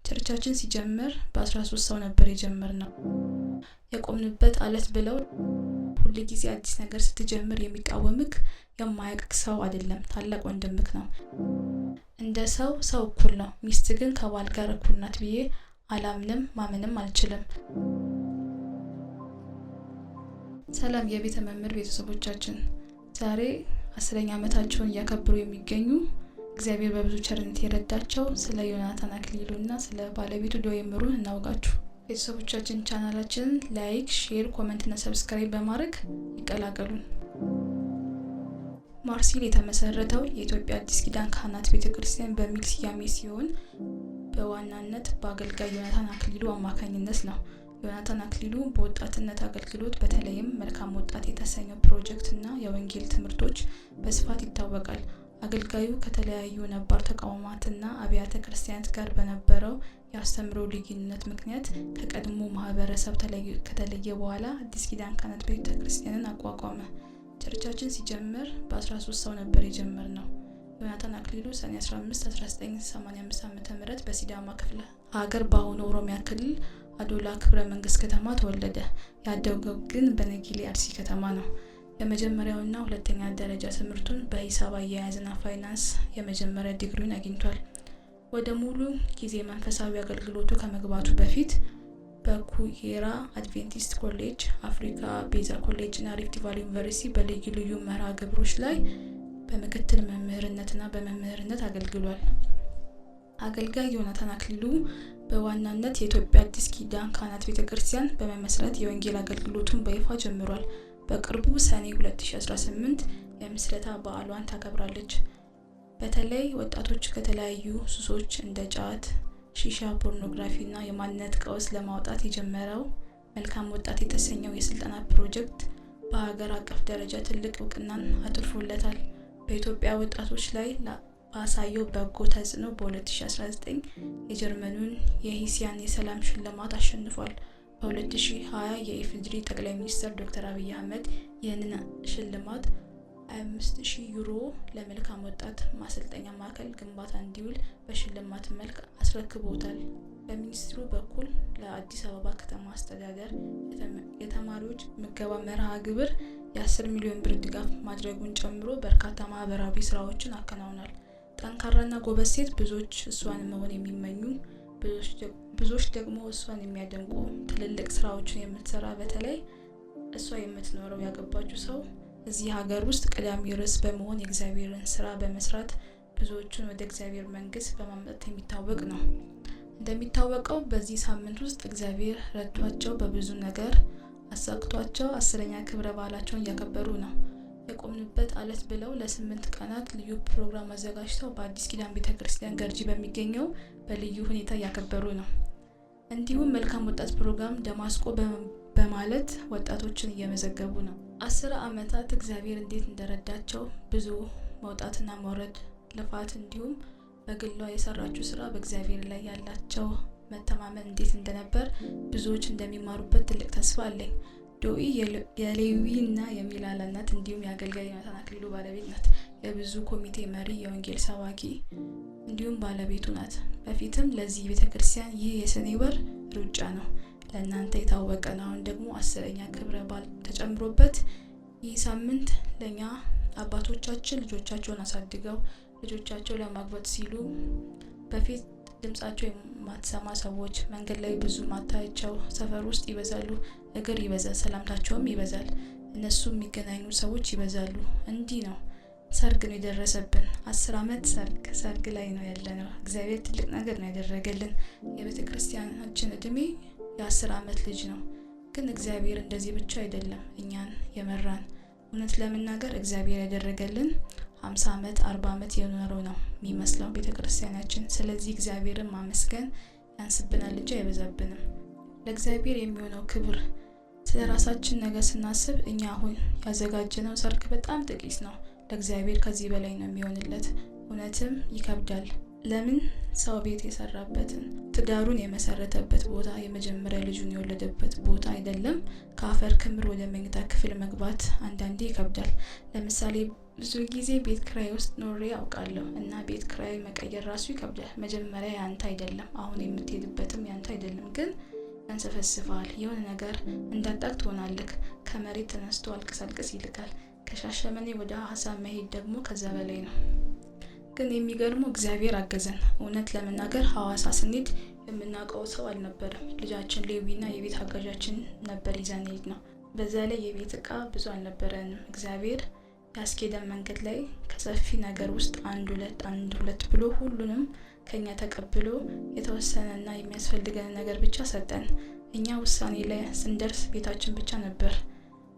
Church ኣችን ሲጀምር በ13 ሰው ነበር የጀመርነው። የቆምንበት አለት ብለው ሁል ጊዜ አዲስ ነገር ስትጀምር የሚቃወምክ የማያውቅ ሰው አይደለም፣ ታላቅ ወንድምክ ነው። እንደ ሰው ሰው እኩል ነው። ሚስት ግን ከባል ጋር እኩል ናት ብዬ አላምንም፣ ማመንም አልችልም። ሰላም የቤተ መምህር ቤተሰቦቻችን፣ ዛሬ 10ኛ ዓመታቸውን እያከበሩ የሚገኙ፣ እግዚአብሔር በብዙ ቸርነት የረዳቸው ስለ ዮናታን አክሊሉ እና ስለ ባለቤቱ ዶዬ እምሩን እናውጋችሁ። ቤተሰቦቻችን፣ ቻናላችንን like፣ share፣ comment እና subscribe በማድረግ ይቀላቀሉን። ማርሲል የተመሰረተው የኢትዮጵያ አዲስ ኪዳን ካህናት ቤተ ክርስቲያን በሚል ስያሜ ሲሆን በዋናነት በአገልጋይ ዮናታን አክሊሉ አማካኝነት ነው። ዮናታን አክሊሉ በወጣትነት አገልግሎት በተለይም መልካም ወጣት የተሰኘው ፕሮጀክት እና የወንጌል ትምህርቶች በስፋት ይታወቃል። አገልጋዩ ከተለያዩ ነባር ተቋማትና አብያተ ክርስቲያናት ጋር በነበረው የአስተምህሮ ልዩነት ምክንያት ከቀድሞ ማህበረሰብ ከተለየ በኋላ አዲስ ኪዳን ካህናት ቤተ ክርስቲያንን አቋቋመ። Church ኣችን ሲጀምር በ13 ሰው ነበር የጀመርነው። ዮናታን አክሊሉ ሰኔ 15 1985 ዓ.ም በሲዳማ ክፍለ ሀገር፣ በአሁኑ ኦሮሚያ ክልል፣ አዶላ ክብረ መንግስት ከተማ ተወለደ። ያደገው ግን በነጌሌ አርሲ ከተማ ነው። የመጀመሪያውና ሁለተኛ ደረጃ ትምህርቱን በሂሳብ አያያዝና ፋይናንስ የመጀመሪያ ዲግሪውን አግኝቷል። ወደ ሙሉ ጊዜ መንፈሳዊ አገልግሎቱ ከመግባቱ በፊት በኩዬራ አድቬንቲስት ኮሌጅ፣ አፍሪካ ቤዛ ኮሌጅ እና ሪፍት ቫሊ ዩኒቨርሲቲ በልዩ ልዩ መርሃ ግብሮች ላይ በምክትል መምህርነትና በመምህርነት አገልግሏል። አገልጋይ ዮናታን አክሊሉ በዋናነት የኢትዮጵያ አዲስ ኪዳን ካህናት ቤተ ክርስቲያን በመመስረት የወንጌል አገልግሎቱን በይፋ ጀምሯል። በቅርቡ ሰኔ 2018 የምስረታ በዓሏን ታከብራለች። በተለይ ወጣቶች ከተለያዩ ሱሶች እንደ ጫት፣ ሺሻ፣ ፖርኖግራፊ እና የማንነት ቀውስ ለማውጣት የጀመረው መልካም ወጣት የተሰኘው የስልጠና ፕሮጀክት በሀገር አቀፍ ደረጃ ትልቅ እውቅናን አትርፎለታል። በኢትዮጵያ ወጣቶች ላይ ባሳየው በጎ ተጽዕኖ በ2019 የጀርመኑን የሂሲያን የሰላም ሽልማት አሸንፏል። በ2020 የኢፌዴሪ ጠቅላይ ሚኒስትር ዶክተር አብይ አህመድ ይህንን ሽልማት 25,000 ዩሮ ለመልካም ወጣት ማሰልጠኛ ማዕከል ግንባታ እንዲውል በሽልማት መልክ አስረክቦታል። በሚኒስትሩ በኩል ለአዲስ አበባ ከተማ አስተዳደር የተማሪዎች ምገባ መርሃ ግብር የ10 ሚሊዮን ብር ድጋፍ ማድረጉን ጨምሮ በርካታ ማህበራዊ ስራዎችን አከናውኗል። ጠንካራና ጎበዝ ሴት፣ ብዙዎች እሷን መሆን የሚመኙ፣ ብዙዎች ደግሞ እሷን የሚያደንቁ፣ ትልልቅ ስራዎችን የምትሰራ፣ በተለይ እሷ የምትኖረው ያገባችው ሰው እዚህ ሀገር ውስጥ ቀዳሚ ርዕስ በመሆን የእግዚአብሔርን ስራ በመስራት ብዙዎቹን ወደ እግዚአብሔር መንግስት በማምጣት የሚታወቅ ነው። እንደሚታወቀው በዚህ ሳምንት ውስጥ እግዚአብሔር ረድቷቸው በብዙ ነገር አሳክቷቸው 10ኛ ክብረ በዓላቸውን እያከበሩ ነው። የቆምንበት አለት ብለው ለ8 ቀናት ልዩ ፕሮግራም አዘጋጅተው በአዲስ ኪዳን ቤተ ክርስቲያን ገርጂ በሚገኘው በልዩ ሁኔታ እያከበሩ ነው። እንዲሁም መልካም ወጣት ፕሮግራም ደማስቆ በማለት ወጣቶችን እየመዘገቡ ነው። 10 ዓመታት እግዚአብሔር እንዴት እንደረዳቸው፣ ብዙ መውጣትና መውረድ፣ ልፋት፣ እንዲሁም በግሏ የሰራችው ስራ፣ በእግዚአብሔር ላይ ያላቸው መተማመን እንዴት እንደነበር ብዙዎች እንደሚማሩበት ትልቅ ተስፋ አለኝ። ዶኢ የሌዊ እና የሚላላ እናት እንዲሁም የአገልጋይ ዮናታን አክሊሉ ባለቤት ናት። የብዙ ኮሚቴ መሪ፣ የወንጌል ሰባኪ እንዲሁም ባለቤቱ ናት። በፊትም ለዚህ ቤተ ክርስቲያን ይህ የሰኔ ወር ሩጫ ነው፣ ለእናንተ የታወቀ ነው። አሁን ደግሞ 10ኛ ክብረ በዓል ተጨምሮበት ይህ ሳምንት ለእኛ አባቶቻችን ልጆቻቸውን አሳድገው ልጆቻቸው ለማግባት ሲሉ በፊት ድምጻቸው የማትሰማ ሰዎች፣ መንገድ ላይ ብዙ ማታያቸው ሰፈር ውስጥ ይበዛሉ። እግር ይበዛል፣ ሰላምታቸውም ይበዛል። እነሱ የሚገናኙ ሰዎች ይበዛሉ። እንዲህ ነው። ሰርግ ነው የደረሰብን። 10 አመት ሰርግ ሰርግ ላይ ነው ያለነው። እግዚአብሔር ትልቅ ነገር ነው ያደረገልን። የቤተ ክርስቲያናችን እድሜ የ10 አመት ልጅ ነው። ግን እግዚአብሔር እንደዚህ ብቻ አይደለም እኛን የመራን። እውነት ለመናገር እግዚአብሔር ያደረገልን 50 አመት፣ 40 አመት የኖረው ነው የሚመስለው ቤተ ክርስቲያናችን። ስለዚህ እግዚአብሔርን ማመስገን ያንስብናል እንጂ አይበዛብንም። ለእግዚአብሔር የሚሆነው ክብር ስለ ራሳችን ነገር ስናስብ እኛ አሁን ያዘጋጀነው ሰርግ በጣም ጥቂት ነው። ለእግዚአብሔር ከዚህ በላይ ነው የሚሆንለት። እውነትም ይከብዳል። ለምን ሰው ቤት የሰራበትን፣ ትዳሩን የመሰረተበት ቦታ፣ የመጀመሪያ ልጁን የወለደበት ቦታ አይደለም። ከአፈር ክምር ወደ መኝታ ክፍል መግባት አንዳንዴ ይከብዳል። ለምሳሌ ብዙ ጊዜ ቤት ክራይ ውስጥ ኖሬ አውቃለሁ እና ቤት ክራይ መቀየር ራሱ ይከብዳል። መጀመሪያ ያንተ አይደለም፣ አሁን የምትሄድበትም ያንተ አይደለም፣ ግን ያንሰፈስፈሃል። የሆነ ነገር እንዳጣቅ ትሆናለህ። ከመሬት ተነስቶ አልቅስ አልቅስ ይልካል። ከሻሸመኔ ወደ ሀዋሳ መሄድ ደግሞ ከዛ በላይ ነው። ግን የሚገርመው እግዚአብሔር አገዘን። እውነት ለመናገር ሀዋሳ ስንሄድ የምናውቀው ሰው አልነበረም። ልጃችን ሌዊና የቤት አጋዣችን ነበር ይዘን የሄድነው። በዛ ላይ የቤት እቃ ብዙ አልነበረንም። እግዚአብሔር ያስኬደን መንገድ ላይ ከሰፊ ነገር ውስጥ አንድ ሁለት አንድ ሁለት ብሎ ሁሉንም ከኛ ተቀብሎ የተወሰነና የሚያስፈልገን ነገር ብቻ ሰጠን። እኛ ውሳኔ ላይ ስንደርስ ቤታችን ብቻ ነበር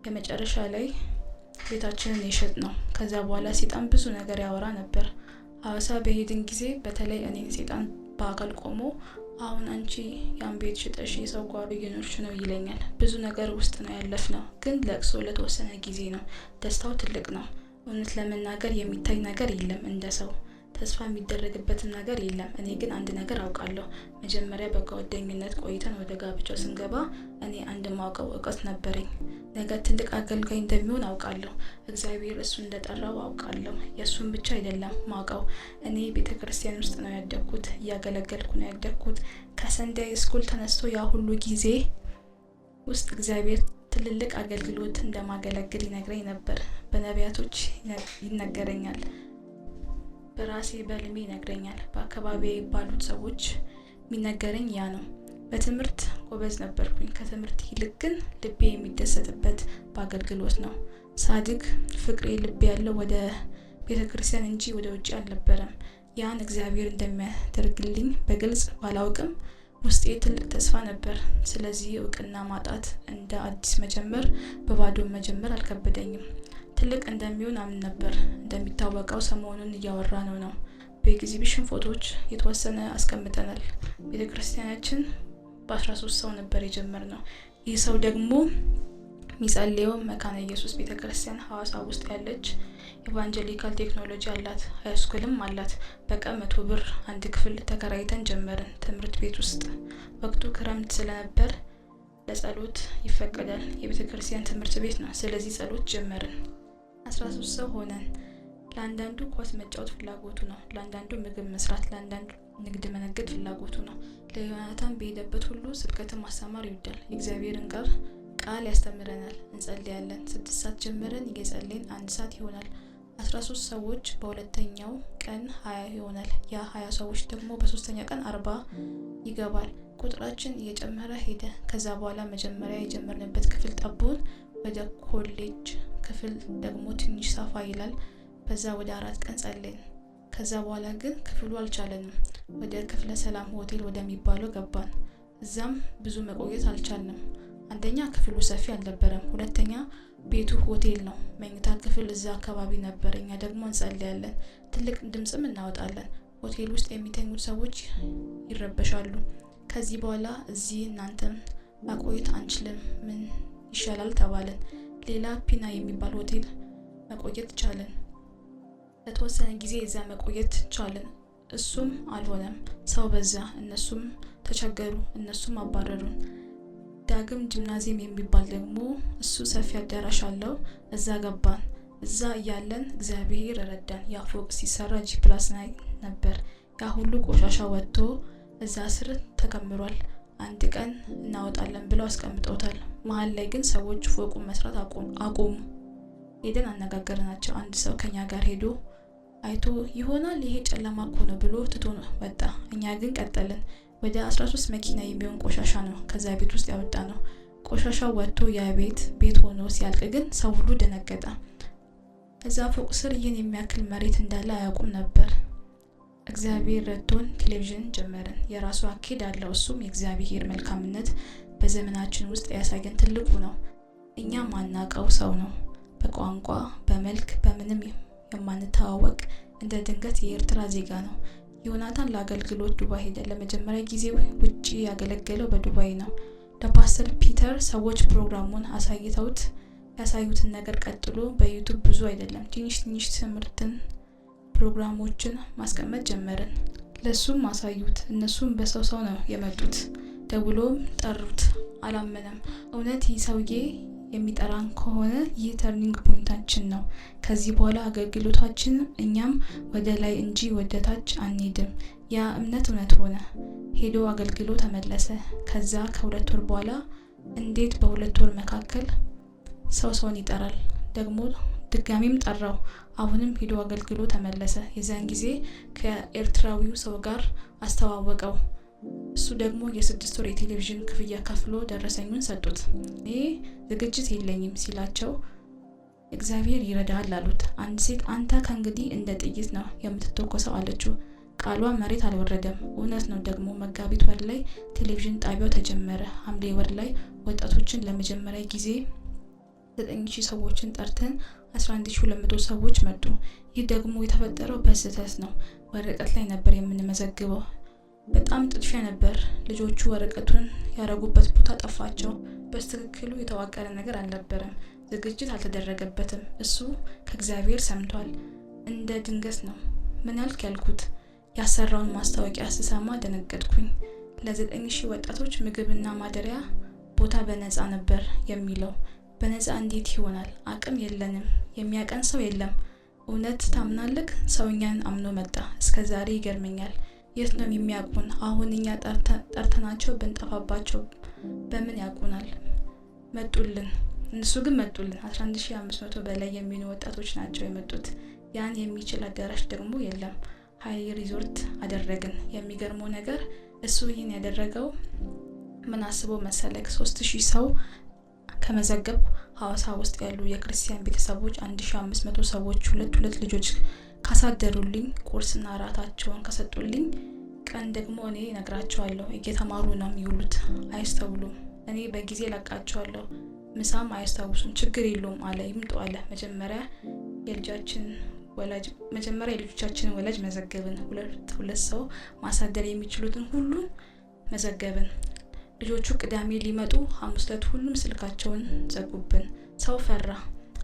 የመጨረሻ ላይ ቤታችንን የሸጥነው። ከዛ በኋላ ሴጣን ብዙ ነገር ያወራ ነበር። ሀዋሳ በሄድን ጊዜ በተለይ እኔን ሴጣን በአካል ቆሞ አሁን አንቺ ያን ቤት ሽጠሽ የሰው ጓሮ እየኖርሽ ነው ይለኛል። ብዙ ነገር ውስጥ ነው ያለፍነው፣ ግን ለቅሶ ለተወሰነ ጊዜ ነው። ደስታው ትልቅ ነው። እውነት ለመናገር የሚታይ ነገር የለም፣ እንደ ሰው ተስፋ የሚደረግበትም ነገር የለም። እኔ ግን አንድ ነገር አውቃለሁ። መጀመሪያ በጓደኝነት ቆይተን ወደ ጋብቻው ስንገባ እኔ አንድ ማውቀው እውቀት ነበረኝ። ነገ ትልቅ አገልጋይ እንደሚሆን አውቃለሁ። እግዚአብሔር እሱን እንደጠራው አውቃለሁ። የእሱን ብቻ አይደለም ማውቀው። እኔ ቤተክርስቲያን ውስጥ ነው ያደግኩት፣ እያገለገልኩ ነው ያደግኩት። ከ Sunday school ተነስቶ ያ ሁሉ ጊዜ ውስጥ እግዚአብሔር ትልልቅ አገልግሎት እንደማገለግል ይነግረኝ ነበር። በነቢያቶች ይነገረኛል። በራሴ በህልሜ ይነግረኛል። በአካባቢዬ ባሉት ሰዎች የሚነገረኝ ያ ነው። በትምህርት ጎበዝ ነበርኩኝ። ከትምህርት ይልቅ ግን ልቤ የሚደሰትበት በአገልግሎት ነው። ሳድግ ፍቅሬ ልቤ ያለው ወደ ቤተክርስቲያን እንጂ ወደ ውጭ አልነበረም። ያን እግዚአብሔር እንደሚያደርግልኝ በግልጽ ባላውቅም ውስጤ ትልቅ ተስፋ ነበር። ስለዚህ እውቅና ማጣት እንደ አዲስ መጀመር፣ በባዶ መጀመር አልከበደኝም። ትልቅ እንደሚሆን አምን ነበር። እንደሚታወቀው ሰሞኑን እያወራነው ነው። በኤግዚቢሽን ፎቶዎች የተወሰነ አስቀምጠናል። ቤተክርስቲያናችን በ13 ሰው ነበር የጀመርነው። ይህ ሰው ደግሞ የሚጸልየው መካነ ኢየሱስ ቤተክርስቲያን ሀዋሳ ውስጥ ያለች evangelical ቴክኖሎጂ አላት፣ high school ም አላት። በቀን 100 ብር አንድ ክፍል ተከራይተን ጀመርን። ትምህርት ቤት ውስጥ ወቅቱ ክረምት ስለነበር ለጸሎት ይፈቀዳል። የቤተክርስቲያን ትምህርት ቤት ነው። ስለዚህ ጸሎት ጀመርን። 13 ሰው ሆነን ለአንዳንዱ ኳስ መጫወት ፍላጎቱ ነው፣ ለአንዳንዱ ምግብ መስራት፣ ለአንዳንዱ ንግድ መነገድ ፍላጎቱ ነው። ለዮናታን በሄደበት ሁሉ ስብከትን ማስተማር ይወዳል። የእግዚአብሔርን ቃል ያስተምረናል። እንጸልያለን። 6 ሰዓት ጀምረን እየጸለይን 1 ሰዓት ይሆናል። 13 ሰዎች በሁለተኛው ቀን 20 ይሆናል። ያ 20 ሰዎች ደግሞ በሶስተኛ ቀን 40 ይገባል። ቁጥራችን እየጨመረ ሄደ። ከዛ በኋላ መጀመሪያ የጀመርንበት ክፍል ጠቦን ወደ ኮሌጅ ክፍል ደግሞ ትንሽ ሰፋ ይላል። በዛ ወደ 4 ቀን ጸለይን። ከዛ በኋላ ግን ክፍሉ አልቻለንም። ወደ ክፍለ ሰላም ሆቴል ወደሚባለው ገባን። እዛም ብዙ መቆየት አልቻልንም። አንደኛ ክፍሉ ሰፊ አልነበረም፣ ሁለተኛ ቤቱ ሆቴል ነው። መኝታ ክፍል እዛ አካባቢ ነበር። እኛ ደግሞ እንጸልያለን፣ ትልቅ ድምጽም እናወጣለን። ሆቴል ውስጥ የሚተኙት ሰዎች ይረበሻሉ። ከዚህ በኋላ እዚህ እናንተም ማቆየት አንችልም፣ ምን ይሻላል ተባልን። ሌላ ፒና የሚባል ሆቴል መቆየት ቻልን። ለተወሰነ ጊዜ እዛ መቆየት ቻልን። እሱም አልሆነም፣ ሰው በዛ፣ እነሱም ተቸገሩ፣ እነሱም አባረሩን። ዳግም ጂምናዚየም የሚባል ደግሞ እሱ ሰፊ አዳራሽ አለው፣ እዛ ገባን። እዛ እያለን እግዚአብሔር ረዳን። ያ ፎቅ ሲሰራ G+9 ነበር። ያ ሁሉ ቆሻሻ ወጥቶ እዛ ስር ተከምሯል። አንድ ቀን እናወጣለን ብለው አስቀምጠውታል። መሀል ላይ ግን ሰዎች ፎቁን መስራት አቆሙ። ሄደን አነጋገርናቸው። አንድ ሰው ከኛ ጋር ሄዶ አይቶ ይሆናል ይሄ ጨለማ እኮ ነው ብሎ ትቶ ወጣ። እኛ ግን ቀጠልን። ወደ 13 መኪና የሚሆን ቆሻሻ ነው ከዛ ቤት ውስጥ ያወጣነው። ቆሻሻው ወጥቶ ያ ቤት ቤት ሆኖ ሲያልቅ ግን ሰው ሁሉ ደነገጠ። እዛ ፎቅ ስር ይህን የሚያክል መሬት እንዳለ አያውቁም ነበር። እግዚአብሔር ረድቶን ቴሌቪዥን ጀመርን። የራሱ አካሄድ አለው። እሱም የእግዚአብሔር መልካምነት በዘመናችን ውስጥ ያሳየን ትልቁ ነው። እኛ ማናቀው ሰው ነው። በቋንቋ በመልክ በምንም የማንተዋወቅ እንደ ድንገት የኤርትራ ዜጋ ነው። ዮናታን ለአገልግሎት ዱባይ ሄደ። ለመጀመሪያ ጊዜ ውጪ ያገለገለው በዱባይ ነው። ለፓስተር ፒተር ሰዎች ፕሮግራሙን አሳይተውት ያሳዩትን ነገር ቀጥሎ በ YouTube ብዙ አይደለም ትንሽ ትንሽ ትምህርትን ፕሮግራሞችን ማስቀመጥ ጀመርን። ለሱም አሳዩት። እነሱም በሰው ሰው ነው የመጡት። ደውሎም ጠሩት። አላመነም። እውነት ይህ ሰውዬ የሚጠራን ከሆነ ይህ turning point ኣችን ነው። ከዚህ በኋላ አገልግሎታችን እኛም ወደ ላይ እንጂ ወደ ታች አንሄድም። ያ እምነት እውነት ሆነ። ሄዶ አገልግሎ ተመለሰ። ከዛ ከ2 ወር በኋላ እንዴት በ2 ወር መካከል ሰው ሰውን ይጠራል? ደግሞ ድጋሚም ጠራው። አሁንም ሄዶ አገልግሎ ተመለሰ። የዚያን ጊዜ ከኤርትራዊው ሰው ጋር አስተዋወቀው። እሱ ደግሞ የ6 ወር የቴሌቪዥን ክፍያ ከፍሎ ደረሰኙን ሰጡት። እኔ ዝግጅት የለኝም ሲላቸው እግዚአብሔር ይረዳሃል አሉት። አንድ ሴት አንተ ከእንግዲህ እንደ ጥይት ነው የምትተኮሰው አለችው። ቃሏ መሬት አልወረደም። እውነት ነው ደግሞ መጋቢት ወር ላይ ቴሌቪዥን ጣቢያው ተጀመረ። ሐምሌ ወር ላይ ወጣቶችን ለመጀመሪያ ጊዜ 9,000 ሰዎችን ጠርተን 11,200 ሰዎች መጡ። ይህ ደግሞ የተፈጠረው በስህተት ነው። ወረቀት ላይ ነበር የምንመዘግበው። በጣም ጥድፊያ ነበር። ልጆቹ ወረቀቱን ያረጉበት ቦታ ጠፋቸው። በትክክሉ የተዋቀረ ነገር አልነበረም። ዝግጅት አልተደረገበትም። እሱ ከእግዚአብሔር ሰምቷል። እንደ ድንገት ነው። ምን ያልክ ያልኩት ያሰራውን ማስታወቂያ ስሰማ ደነገጥኩኝ። ለ9,000 ወጣቶች ምግብና ማደሪያ ቦታ በነፃ ነበር የሚለው። በነፃ እንዴት ይሆናል? አቅም የለንም። የሚያቀን ሰው የለም። እውነት ታምናለክ? ሰው እኛን አምኖ መጣ። እስከ ዛሬ ይገርመኛል። የት ነው የሚያውቁን? አሁን እኛ ጠርተናቸው ብንጠፋባቸው በምን ያውቁናል? መጡልን። እነሱ ግን መጡልን። 11,500 በላይ የሚሆኑ ወጣቶች ናቸው የመጡት። ያን የሚችል አዳራሽ ደግሞ የለም። ሀይሌ ሪዞርት አደረግን። የሚገርመው ነገር እሱ ይህን ያደረገው ምን አስቦ መሰለክ? 3,000 ሰው ከመዘገብኩ ሀዋሳ ውስጥ ያሉ የክርስቲያን ቤተሰቦች 1500 ሰዎች ሁለት ሁለት ልጆች ካሳደሩልኝ፣ ቁርስና እራታቸውን ከሰጡልኝ፣ ቀን ደግሞ እኔ እነግራቸዋለሁ፣ እየተማሩ ነው የሚውሉት፣ አያስተውሉም። እኔ በጊዜ ለቃቸዋለሁ፣ ምሳም አያስታውሱም፣ ችግር የለውም አለ። ይምጡ አለ። መጀመሪያ የልጆቻችንን ወላጅ መዘገብን። ሁለት ሁለት ሰው ማሳደር የሚችሉትን ሁሉ መዘገብን። ልጆቹ ቅዳሜ ሊመጡ ሐሙስ ዕለት ሁሉም ስልካቸውን ዘጉብን። ሰው ፈራ።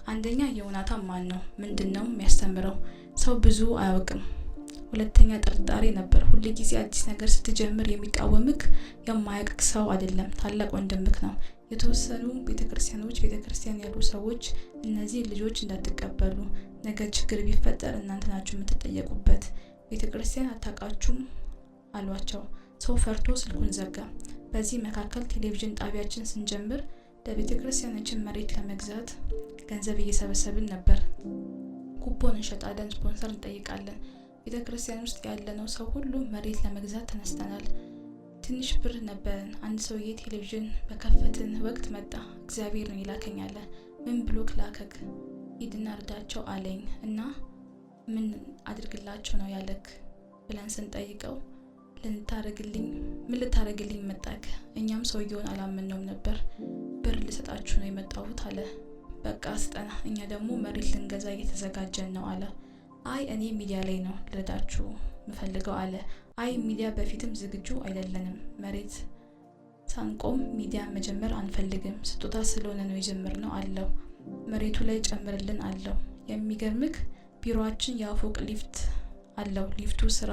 አንደኛ ዮናታን ማን ነው? ምንድን ነው የሚያስተምረው? ሰው ብዙ አያውቅም። ሁለተኛ ጥርጣሬ ነበር። ሁል ጊዜ አዲስ ነገር ስትጀምር የሚቃወምክ የማያውቅ ሰው አይደለም፣ ታላቅ ወንድምክ ነው። የተወሰኑ ቤተክርስቲያኖች ቤተክርስቲያን ያሉ ሰዎች እነዚህ ልጆች እንዳትቀበሉ፣ ነገ ችግር ቢፈጠር እናንተ ናችሁ የምትጠየቁበት፣ ቤተክርስቲያን አታውቃችሁም አሏቸው። ሰው ፈርቶ ስልኩን ዘጋ። በዚህ መካከል ቴሌቪዥን ጣቢያችን ስንጀምር ለቤተክርስቲያናችን መሬት ለመግዛት ገንዘብ እየሰበሰብን ነበር። ኩፖን እንሸጣለን፣ ስፖንሰር እንጠይቃለን። ቤተ ክርስቲያን ውስጥ ያለነው ሰው ሁሉ መሬት ለመግዛት ተነስተናል። ትንሽ ብር ነበረን። አንድ ሰውዬ ቴሌቪዥን በከፈትን ወቅት መጣ። እግዚአብሔር ነው ይላከኝ አለ። ምን ብሎክ ላከክ? ሂድና እርዳቸው አለኝ እና ምን አድርግላቸው ነው ያለክ ብለን ስንጠይቀው ልታረግልኝ ምን ልታረግልኝ መጣክ? እኛም ሰውየውን አላመንነውም ነበር። ብር ልሰጣችሁ ነው የመጣሁት አለ። በቃ ስጠና፣ እኛ ደግሞ መሬት ልንገዛ እየተዘጋጀን ነው አለ። አይ እኔ ሚዲያ ላይ ነው ልረዳችሁ ምፈልገው አለ። አይ ሚዲያ በፊትም ዝግጁ አይደለንም። መሬት ሳንቆም ሚዲያ መጀመር አንፈልግም። ስጦታ ስለሆነ ነው የጀመርነው አለው። መሬቱ ላይ ጨምርልን አለው። የሚገርምክ ቢሮአችን የፎቅ ሊፍት አለው። ሊፍቱ ስራ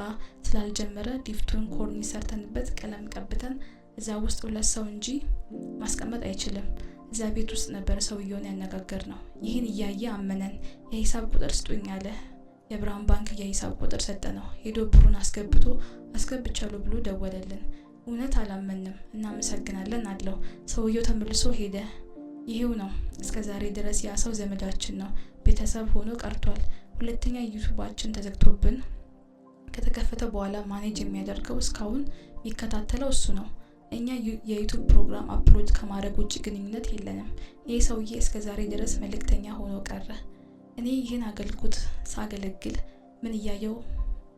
ስላልጀመረ ሊፍቱን ኮርኒስ ሰርተንበት ቀለም ቀብተን እዛ ውስጥ ሁለት ሰው እንጂ ማስቀመጥ አይችልም። እዛ ቤት ውስጥ ነበር ሰውየውን ያነጋገርነው። ይህን እያየ አመነን። የሂሳብ ቁጥር ስጡኝ አለ። የብርሃን ባንክ የሂሳብ ቁጥር ሰጠነው። ሄዶ ብሩን አስገብቶ አስገብቻለሁ ብሎ ደወለልን። እውነት አላመንም። እናመሰግናለን አለው። ሰውየው ተመልሶ ሄደ። ይሄው ነው እስከ ዛሬ ድረስ ያ ሰው ዘመዳችን ነው፣ ቤተሰብ ሆኖ ቀርቷል። ሁለተኛ ዩቱባችን ተዘግቶብን ከተከፈተ በኋላ manage የሚያደርገው እስካሁን የሚከታተለው እሱ ነው። እኛ የዩቱብ ፕሮግራም upload ከማድረግ ውጭ ግንኙነት የለንም። ይህ ሰውዬ እስከ ዛሬ ድረስ መልእክተኛ ሆኖ ቀረ። እኔ ይህን አገልግሎት ሳገለግል ምን እያየው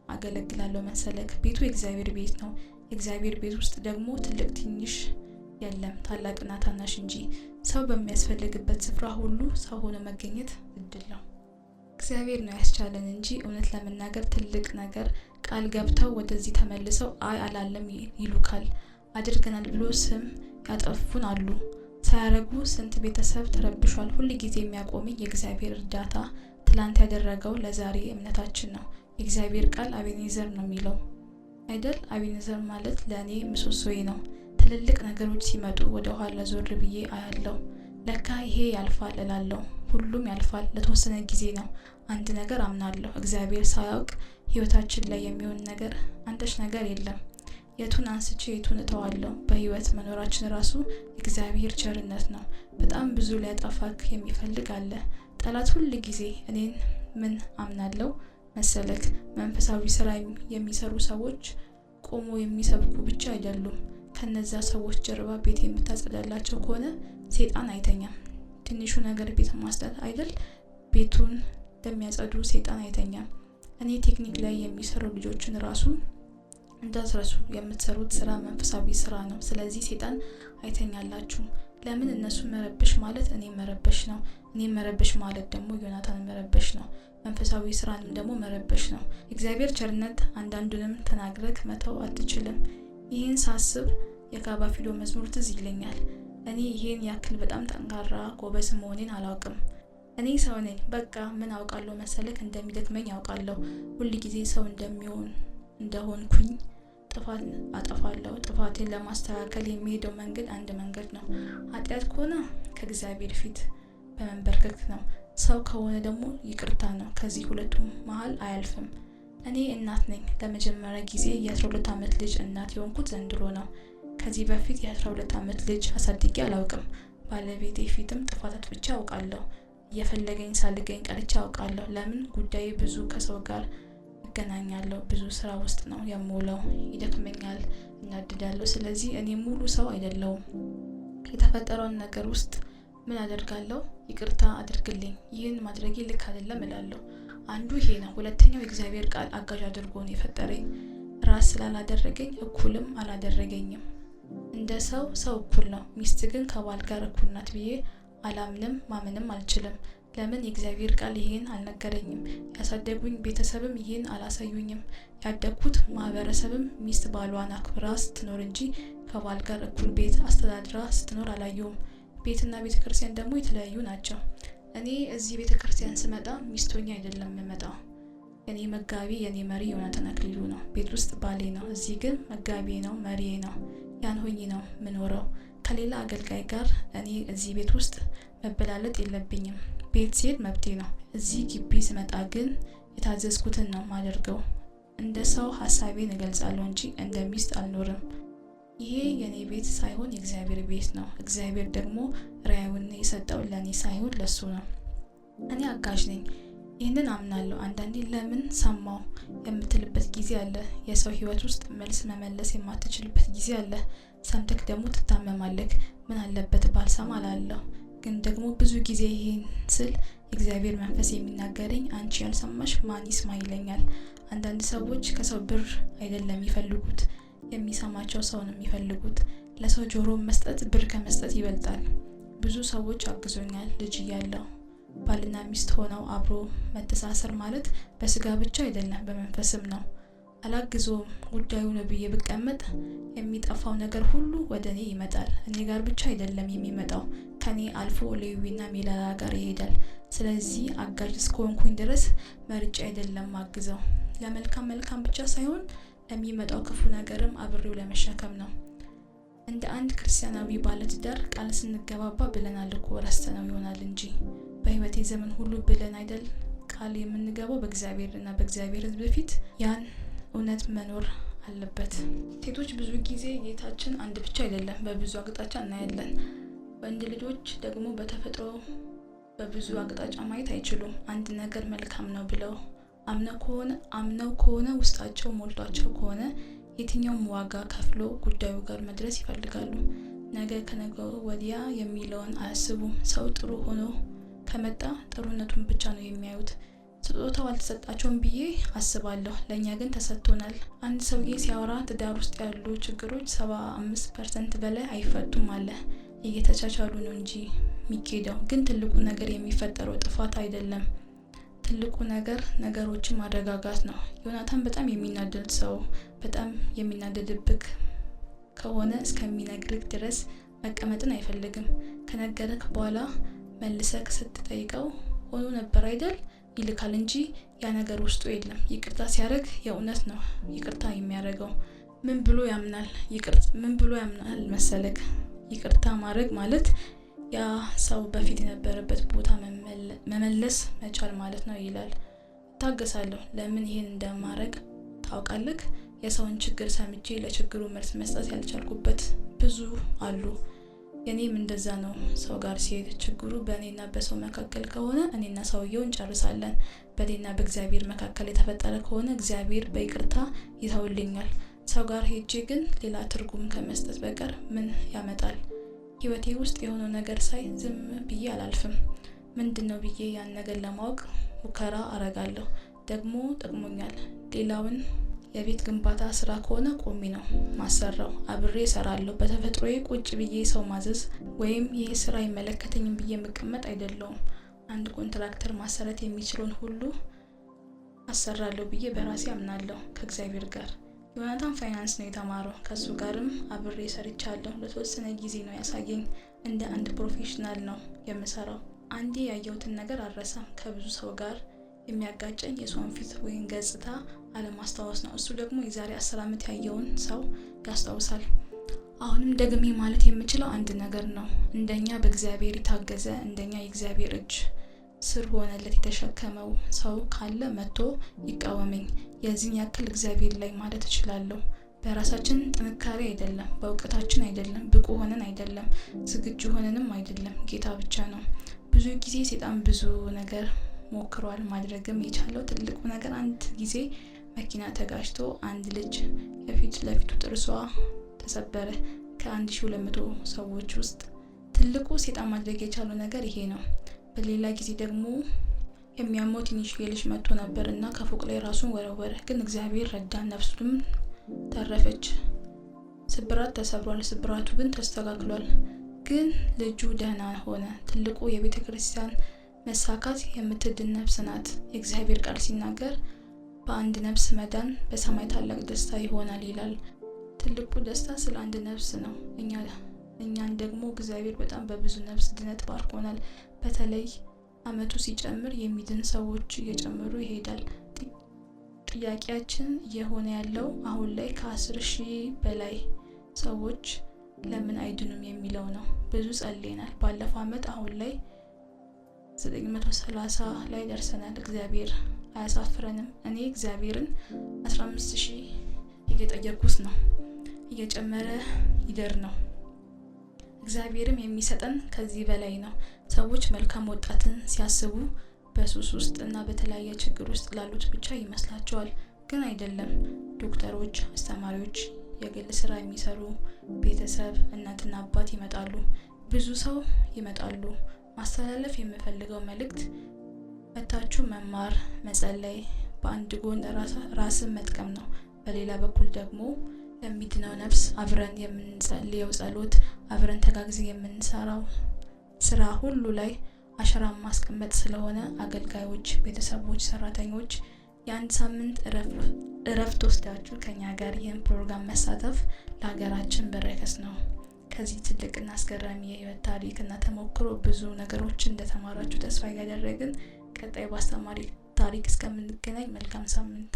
አገለግላለሁ መሰለክ? ቤቱ የእግዚአብሔር ቤት ነው። የእግዚአብሔር ቤት ውስጥ ደግሞ ትልቅ ትንሽ የለም፣ ታላቅና ታናሽ እንጂ። ሰው በሚያስፈልግበት ስፍራ ሁሉ ሰው ሆኖ መገኘት እድል ነው። እግዚአብሔር ነው ያስቻለን እንጂ እውነት ለመናገር ትልቅ ነገር ቃል ገብተው ወደዚህ ተመልሰው አይ አላለም ይሉካል። አድርገናል ብሎ ስም ያጠፉን አሉ። ሳያረጉ ስንት ቤተሰብ ተረብሿል። ሁል ጊዜ የሚያቆመኝ የእግዚአብሔር እርዳታ ትላንት ያደረገው ለዛሬ እምነታችን ነው። የእግዚአብሔር ቃል አቤኔዘር ነው የሚለው። አይደል? አቤኔዘር ማለት ለእኔ ምሰሶዬ ነው። ትልልቅ ነገሮች ሲመጡ ወደ ኋላ ዞር ብዬ አያለው። ለካ ይሄ ያልፋል እላለሁ። ሁሉም ያልፋል፣ ለተወሰነ ጊዜ ነው። አንድ ነገር አምናለሁ፣ እግዚአብሔር ሳያውቅ ህይወታችን ላይ የሚሆን ነገር አንዳች ነገር የለም። የቱን አንስቼ የቱን እተዋለሁ? በህይወት መኖራችን ራሱ እግዚአብሔር ቸርነት ነው። በጣም ብዙ ሊያጠፋክ የሚፈልግ አለ። ጠላት ሁል ጊዜ እኔን ምን አምናለሁ መሰለክ፣ መንፈሳዊ ስራ የሚሰሩ ሰዎች ቆሞ የሚሰብኩ ብቻ አይደሉም። ከነዛ ሰዎች ጀርባ ቤት የምታጸዳላቸው ከሆነ ሴጣን አይተኛም። ትንሹ ነገር ቤት ማጽዳት አይደል? ቤቱን ለሚያጸዱ ሴጣን አይተኛም። እኔ ቴክኒክ ላይ የሚሰሩ ልጆችን ራሱ እንዳትረሱ፣ የምትሰሩት ስራ መንፈሳዊ ስራ ነው። ስለዚህ ሴጣን አይተኛላችሁም። ለምን? እነሱ መረበሽ ማለት እኔ መረበሽ ነው። እኔ መረበሽ ማለት ደግሞ ዮናታን መረበሽ ነው። መንፈሳዊ ስራንም ደግሞ መረበሽ ነው። እግዚአብሔር ቸርነት አንዳንዱንም ተናግረክ መተው አትችልም። ይህን ሳስብ የካባፊሎ መዝሙር ትዝ ይለኛል። እኔ ይሄን ያክል በጣም ጠንካራ ጎበዝ መሆኔን አላውቅም። እኔ ሰው ነኝ። በቃ ምን አውቃለሁ መሰለክ፣ እንደሚደክመኝ አውቃለሁ። ሁል ጊዜ ሰው እንደሚሆን እንደሆንኩኝ ጥፋት አጠፋለሁ። ጥፋቴን ለማስተካከል የሚሄደው መንገድ አንድ መንገድ ነው። ኃጢአት ከሆነ ከእግዚአብሔር ፊት በመንበርከክ ነው። ሰው ከሆነ ደግሞ ይቅርታ ነው። ከዚህ ሁለቱም መሀል አያልፍም። እኔ እናት ነኝ። ለመጀመሪያ ጊዜ የ12 ዓመት ልጅ እናት የሆንኩት ዘንድሮ ነው። ከዚህ በፊት የ12 ዓመት ልጅ አሳድጌ አላውቅም። ባለቤቴ ፊትም ጥፋት አጥፍቼ አውቃለሁ። እየፈለገኝ ሳልገኝ ቀርቼ አውቃለሁ። ለምን? ጉዳዬ ብዙ ከሰው ጋር እገናኛለሁ። ብዙ ስራ ውስጥ ነው የምውለው። ይደክመኛል፣ እናድዳለሁ። ስለዚህ እኔ ሙሉ ሰው አይደለሁም። የተፈጠረውን ነገር ውስጥ ምን አደርጋለሁ? ይቅርታ አድርግልኝ፣ ይህን ማድረጌ ልክ አይደለም እላለሁ። አንዱ ይሄ ነው። ሁለተኛው የእግዚአብሔር ቃል አጋዥ አድርጎ ነው የፈጠረኝ። ራስ ስላላደረገኝ እኩልም አላደረገኝም። እንደ ሰው ሰው እኩል ነው። ሚስት ግን ከባል ጋር እኩል ናት ብዬ አላምንም፣ ማመንም አልችልም። ለምን? የእግዚአብሔር ቃል ይህን አልነገረኝም። ያሳደጉኝ ቤተሰብም ይህን አላሳዩኝም። ያደግኩት ማህበረሰብም ሚስት ባሏን አክብራ ስትኖር እንጂ ከባል ጋር እኩል ቤት አስተዳድራ ስትኖር አላየውም። ቤትና ቤተ ክርስቲያን ደግሞ የተለያዩ ናቸው። እኔ እዚህ ቤተ ክርስቲያን ስመጣ ሚስት ሆኜ አይደለም የምመጣው። የኔ መጋቢ የኔ መሪ ዮናታን አክሊሉ ነው። ቤት ውስጥ ባሌ ነው። እዚህ ግን መጋቢ ነው፣ መሪዬ ነው። ያን ሆኜ ነው ምኖረው። ከሌላ አገልጋይ ጋር እኔ እዚህ ቤት ውስጥ መበላለጥ የለብኝም። ቤት ሲሄድ መብቴ ነው። እዚህ ግቢ ስመጣ ግን የታዘዝኩትን ነው ማደርገው። እንደ ሰው ሀሳቤን እገልጻለሁ እንጂ እንደ ሚስት አልኖርም። ይሄ የኔ ቤት ሳይሆን የእግዚአብሔር ቤት ነው። እግዚአብሔር ደግሞ ራእዩን የሰጠው ለእኔ ሳይሆን ለሱ ነው። እኔ አጋዥ ነኝ። ይህንን አምናለሁ። አንዳንዴ ለምን ሰማው የምትልበት ጊዜ አለ። የሰው ህይወት ውስጥ መልስ መመለስ የማትችልበት ጊዜ አለ። ሰምተክ ደግሞ ትታመማለክ። ምን አለበት ባልሰማ እላለሁ። ግን ደግሞ ብዙ ጊዜ ይህን ስል የእግዚአብሔር መንፈስ የሚናገረኝ አንቺ ያልሰማሽ ማን ይስማ ይለኛል። አንዳንድ ሰዎች ከሰው ብር አይደለም የሚፈልጉት፣ የሚሰማቸው ሰው ነው የሚፈልጉት። ለሰው ጆሮ መስጠት ብር ከመስጠት ይበልጣል። ብዙ ሰዎች አግዞኛል ልጅ እያለሁ። ባልና ሚስት ሆነው አብሮ መተሳሰር ማለት በስጋ ብቻ አይደለም፣ በመንፈስም ነው። አላግዞም ጉዳዩ ነው ብዬ ብቀመጥ የሚጠፋው ነገር ሁሉ ወደ እኔ ይመጣል። እኔ ጋር ብቻ አይደለም የሚመጣው፣ ከኔ አልፎ ሌዊና ሜላላ ጋር ይሄዳል። ስለዚህ አጋዥ እስከሆንኩኝ ድረስ መርጬ አይደለም ማግዘው። ለመልካም መልካም ብቻ ሳይሆን ለሚመጣው ክፉ ነገርም አብሬው ለመሸከም ነው። እንደ አንድ ክርስቲያናዊ ባለትዳር ቃል ስንገባባ ብለናል እኮ፣ ረስተነው ይሆናል እንጂ በህይወቴ ዘመን ሁሉ ብለን አይደል ቃል የምንገባው በእግዚአብሔርና በእግዚአብሔር ሕዝብ ፊት ያን እውነት መኖር አለበት። ሴቶች ብዙ ጊዜ ጌታችን አንድ ብቻ አይደለም፣ በብዙ አቅጣጫ እናያለን። ወንድ ልጆች ደግሞ በተፈጥሮ በብዙ አቅጣጫ ማየት አይችሉም። አንድ ነገር መልካም ነው ብለው አምነው ከሆነ፣ ውስጣቸው ሞልቷቸው ከሆነ የትኛውም ዋጋ ከፍሎ ጉዳዩ ጋር መድረስ ይፈልጋሉ። ነገ ከነገ ወዲያ የሚለውን አያስቡም። ሰው ጥሩ ሆኖ ከመጣ ጥሩነቱን ብቻ ነው የሚያዩት። ስጦታው አልተሰጣቸውም ብዬ አስባለሁ። ለእኛ ግን ተሰጥቶናል። አንድ ሰውዬ ሲያወራ ትዳር ውስጥ ያሉ ችግሮች 75% በላይ አይፈቱም አለ። እየተቻቻሉ ነው እንጂ የሚኬደው። ግን ትልቁ ነገር የሚፈጠረው ጥፋት አይደለም። ትልቁ ነገር ነገሮችን ማረጋጋት ነው። ዮናታን በጣም የሚናደድ ሰው፣ በጣም የሚናደድብክ ከሆነ እስከሚነግርህ ድረስ መቀመጥን አይፈልግም። ከነገረክ በኋላ መልሰክ ስትጠይቀው ሆኖ ነበር አይደል ይልካል እንጂ ያ ነገር ውስጡ የለም። ይቅርታ ሲያደርግ የእውነት ነው ይቅርታ የሚያደርገው። ምን ብሎ ያምናል? ምን ብሎ ያምናል መሰለክ? ይቅርታ ማድረግ ማለት ያ ሰው በፊት የነበረበት ቦታ መመለስ መቻል ማለት ነው ይላል። እታገሳለሁ። ለምን ይሄን እንደማረግ ታውቃለህ? የሰውን ችግር ሰምቼ ለችግሩ መልስ መስጠት ያልቻልኩበት ብዙ አሉ። የኔም እንደዛ ነው። ሰው ጋር ሲሄድ ችግሩ በእኔና በሰው መካከል ከሆነ እኔና ሰውየው እንጨርሳለን። በእኔና በእግዚአብሔር መካከል የተፈጠረ ከሆነ እግዚአብሔር በይቅርታ ይተውልኛል። ሰው ጋር ሄጄ ግን ሌላ ትርጉም ከመስጠት በቀር ምን ያመጣል? ህይወቴ ውስጥ የሆነው ነገር ሳይ ዝም ብዬ አላልፍም። ምንድን ነው ብዬ ያን ነገር ለማወቅ ሙከራ አረጋለሁ። ደግሞ ጠቅሞኛል። ሌላውን የቤት ግንባታ ስራ ከሆነ ቆሜ ነው ማሰራው፣ አብሬ እሰራለሁ። በተፈጥሮዬ ቁጭ ብዬ ሰው ማዘዝ ወይም ይህ ስራ አይመለከተኝም ብዬ የምቀመጥ አይደለውም። አንድ ኮንትራክተር ማሰራት የሚችለውን ሁሉ አሰራለሁ ብዬ በራሴ አምናለሁ ከእግዚአብሔር ጋር። ዮናታን ፋይናንስ ነው የተማረው። ከእሱ ጋርም አብሬ ሰርቻለሁ። ለተወሰነ ጊዜ ነው ያሳየኝ። እንደ አንድ professional ነው የምሰራው። አንዴ ያየሁትን ነገር አልረሳም። ከብዙ ሰው ጋር የሚያጋጨኝ የሰውን ፊት ወይም ገጽታ አለማስታወስ ነው። እሱ ደግሞ የዛሬ 10 ዓመት ያየውን ሰው ያስታውሳል። አሁንም ደግሜ ማለት የምችለው አንድ ነገር ነው። እንደኛ በእግዚአብሔር የታገዘ፣ እንደኛ የእግዚአብሔር እጅ ስር ሆነለት የተሸከመው ሰው ካለ መጥቶ ይቃወመኝ። የዚህን ያክል እግዚአብሔር ላይ ማለት እችላለሁ። በራሳችን ጥንካሬ አይደለም፣ በእውቀታችን አይደለም፣ ብቁ ሆነን አይደለም፣ ዝግጁ ሆነንም አይደለም፣ ጌታ ብቻ ነው። ብዙ ጊዜ ሴጣን ብዙ ነገር ሞክሯል። ማድረግም የቻለው ትልቁ ነገር አንድ ጊዜ መኪና ተጋጭቶ አንድ ልጅ የፊት ለፊቱ ጥርሷ ተሰበረ። ከ1200 ሰዎች ውስጥ ትልቁ ሴጣን ማድረግ የቻለው ነገር ይሄ ነው። በሌላ ጊዜ ደግሞ የሚያመው ትንሽ ልጅ መጥቶ ነበር እና ከፎቅ ላይ ራሱን ወረወረ። ግን እግዚአብሔር ረዳን፣ ነፍሱም ተረፈች። ስብራት ተሰብሯል፣ ስብራቱ ግን ተስተካክሏል። ግን ልጁ ደህና ሆነ። ትልቁ የቤተ ክርስቲያን መሳካት የምትድን ነፍስ ናት። የእግዚአብሔር ቃል ሲናገር በአንድ ነፍስ መዳን በሰማይ ታላቅ ደስታ ይሆናል ይላል። ትልቁ ደስታ ስለ አንድ ነፍስ ነው። እኛን ደግሞ እግዚአብሔር በጣም በብዙ ነፍስ ድነት ባርኮናል። በተለይ አመቱ ሲጨምር የሚድን ሰዎች እየጨመሩ ይሄዳል። ጥያቄያችን እየሆነ ያለው አሁን ላይ ከ10,000 በላይ ሰዎች ለምን አይድኑም የሚለው ነው። ብዙ ጸልየናል። ባለፈው አመት አሁን ላይ 930 ላይ ደርሰናል። እግዚአብሔር አያሳፍረንም። እኔ እግዚአብሔርን 15,000 እየጠየኩት ነው። እየጨመረ ይደር ነው። እግዚአብሔርም የሚሰጠን ከዚህ በላይ ነው። ሰዎች መልካም ወጣትን ሲያስቡ በሱስ ውስጥ እና በተለያየ ችግር ውስጥ ላሉት ብቻ ይመስላቸዋል። ግን አይደለም። ዶክተሮች፣ አስተማሪዎች፣ የግል ስራ የሚሰሩ ቤተሰብ፣ እናትና አባት ይመጣሉ። ብዙ ሰው ይመጣሉ። ማስተላለፍ የምፈልገው መልእክት መታችሁ መማር፣ መጸለይ በአንድ ጎን ራስን መጥቀም ነው። በሌላ በኩል ደግሞ ለሚድነው ነፍስ አብረን የምንጸልየው ጸሎት፣ አብረን ተጋግዘን የምንሰራው ስራ ሁሉ ላይ አሻራ ማስቀመጥ ስለሆነ አገልጋዮች፣ ቤተሰቦች፣ ሰራተኞች የአንድ ሳምንት እረፍት ወስዳችሁ ከኛ ጋር ይህን ፕሮግራም መሳተፍ ለሀገራችን በረከት ነው። ከዚህ ትልቅና አስገራሚ የህይወት ታሪክ እና ተሞክሮ ብዙ ነገሮችን እንደተማራችሁ ተስፋ እያደረግን ቀጣይ በአስተማሪ ታሪክ እስከምንገናኝ መልካም ሳምንት።